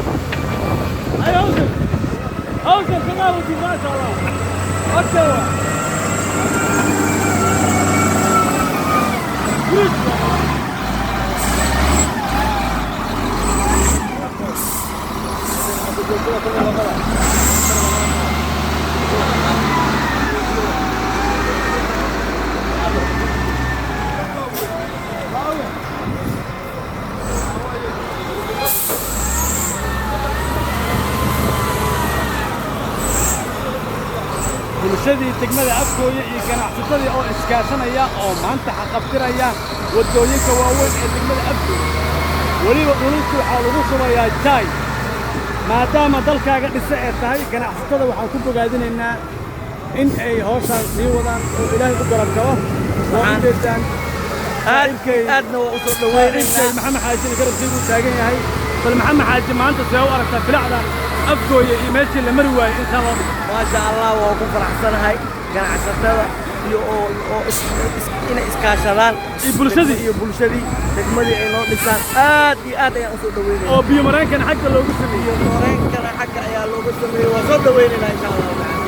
Ay, hawshan hawshan shaqaa wadin, maasha Allah. Okay, waa Bridge. Bulshadii degmada Afgooye iyo ganacsatadii oo iskaashanaya oo maanta xaqabtiraya waddooyinka waaweyn ee degmada Afgooye. Weliba dhululka waxaa lagu shubayaa jaay, maadaama dalkaaga dhise ee tahay. Ganacsatada waxaan ku bogaadinaynaa in ay hawshaan sii wadaan oo Ilaahay u garab galo. Waa ujeedaan saaxiibkay Aadna waa usoo saaxiibkay dhaweynaynaa. Maxamed Xaajina garabkaygu taagan yahay. Bal Maxamed Xaaji, maanta see u aragtaa bilacdan Afgooye iyo meeshii la mari waayey intaan loo dhiso? Maasha Allah, waa ku faraxsanahay ganacsatada iyo oo inay iskaashadaan iyo bulshadii. Iyo bulshadii degmadii ay noo dhisaan, aad iyo aad ayaan usoo dhaweynayna. Oo biyo mareenkan xagga loogu sameeyey. Iyo mareenkana xagga ayaa looga sameeyey. Waa soo dhaweynaynaa, insha Allahu tacaala.